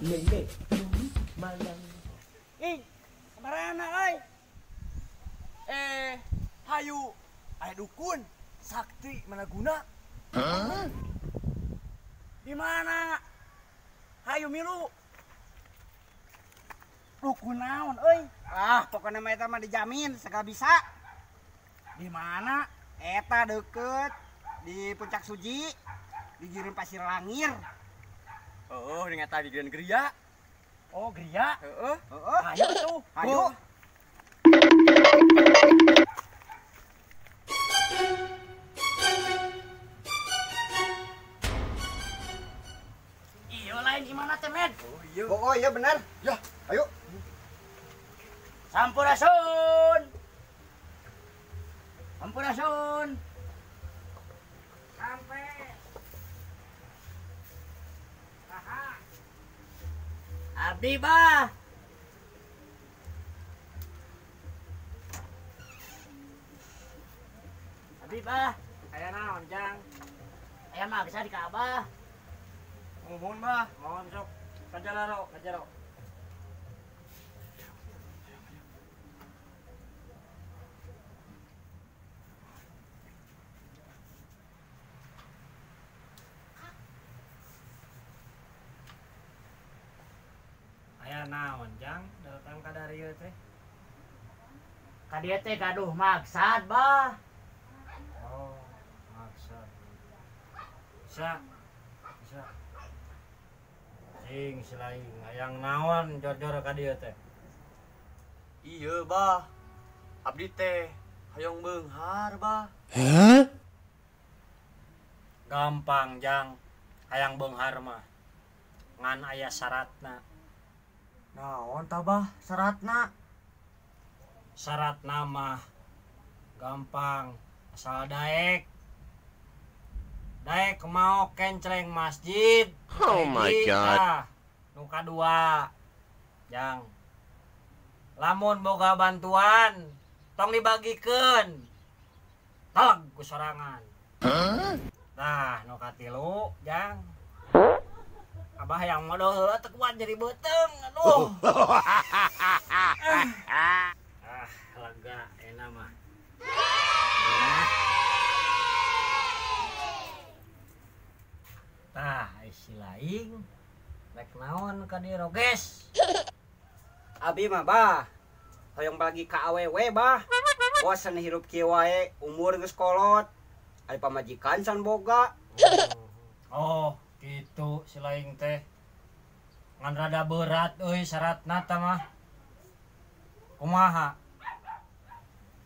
Lele malang. Ih, kemana euy? Hayu, aya dukun, sakti mana guna? Hah? Di mana? Hayu milu. Dukun naon euy? Ah, pokoknya mah eta mah dijamin segala bisa. Di mana? Eta deket di Puncak Suji, di Gireun Pasir Langir. Oh, ning eta di Gireun Geria. Oh, Geria? Heeh. Heeh. Hayu tuh. Hayu. Iya lain gimana teh, Med? Oh iya. Oh iya benar. Ya, ayo. Sampurasun. Sampurasun. Sampai. Aha. Abdi bah. Abdi bah. Aya naon, Jang? Aya mah bisa di ka Abah. Mohon bah, mohon sok. Kajalaro, kajaro. Aya naon, Jang? Datang ka darieu teh. Ka dieu teh gaduh maksad, bah. Oh, maksad. Bisa. Bisa. Cing silaing hayang naon jor-jor ka dieu teh. Iya, bah. Abdi teh hayang beunghar, bah. Hah? Gampang, Jang. Hayang beunghar mah. Ngan aya syaratna. Naon tah, bah, syaratna? Syaratna mah gampang, asal daek. Daek mau kencleng masjid. Oh my god. Nu kadua, Jang. Lamun boga bantuan, tong dibagikeun. Taleg ku sorangan. Huh? Nah, nu katilu, Jang. Abah yang modal heula teu kuat jadi beuteung. Aduh. Ah, lega enak mah. Nah. Tah, isi laing rek naon ka dieu roges. Abi mah bah, hoyong lagi ka awewe bah. Bosen hirup kieu wae, umur geus kolot. Ari pamajikan can boga. Oh, gitu si laing teh. Ngan rada berat euy syaratna tah mah. Kumaha?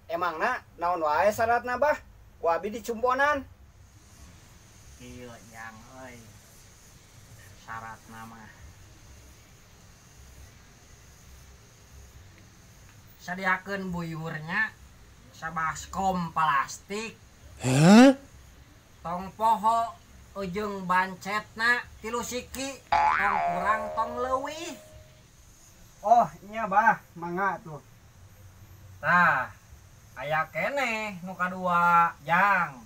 Emangna naon wae syaratna bah? Ku abi dicumponan. Ieu Jang euy. Syaratna mah. Sadiakeun buyurnya sabaskom plastik. Hah? Tong poho ujung bancetna 3 siki, tong kurang tong leuwih. Oh, nya bah, mangga tuh. Tah, aya keneh nu kadua, Jang.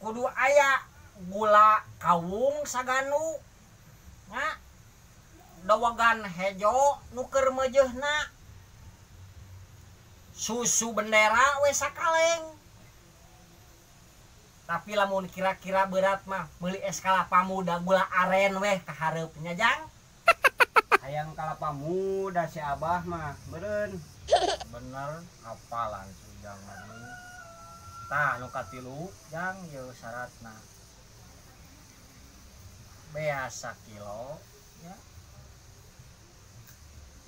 Kudu aya gula kawung saganu. Nya dawagan hejo nu keur meujeuhna. Susu bendera we sakaleng. Tapi lamun kira-kira berat mah meuli es kalapa muda gula aren weh kahareupnya, Jang. Hayang kalapa muda si Abah mah beureun. Bener apalan si Jang mah. Tah nu katilu, Jang, ieu syaratna. Bea sakilo ya.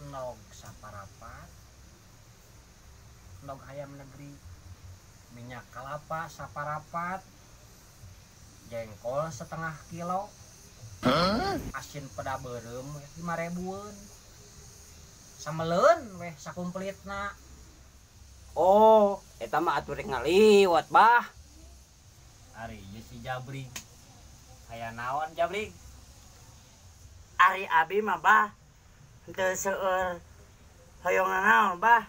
Nog saparapat. Nog ayam negeri. Minyak kelapa saparapat. Jengkol setengah kilo. Asin peda beureum 5 ribuan. Sameleun weh sakumplitna. Oh, eta mah atuh rek ngaliwat, bah. Ari ieu si Jabrik. Aya naon Jabrik? Ari abi mah bah, henteu seueur hoyong naon bah.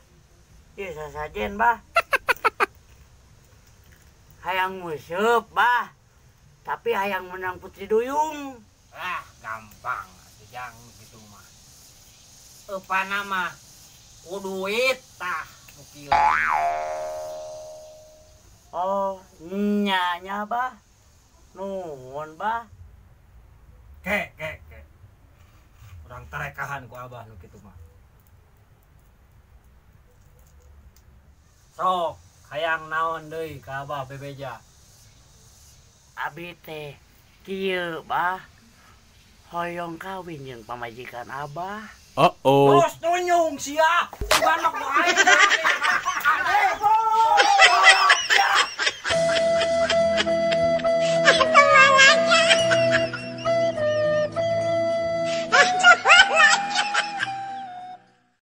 Ieu sasajen bah. Hayang nguseup bah. Tapi hayang menang Putri Duyung. Ah, gampang. Ujang gitu mah. Eupana mah ku duit tah nu kieu. Oh, nya nya Bah. Nuhun, Bah. Ke ke ke. Urang tarekahan ku Abah nu kitu mah. Sok, hayang naon deui ka Abah bebeja. Abi teh kieu, Bah. Hoyong kawin jeung pamajikan Abah. Uh-oh. Terus tunjung sia. Bukan ku aing.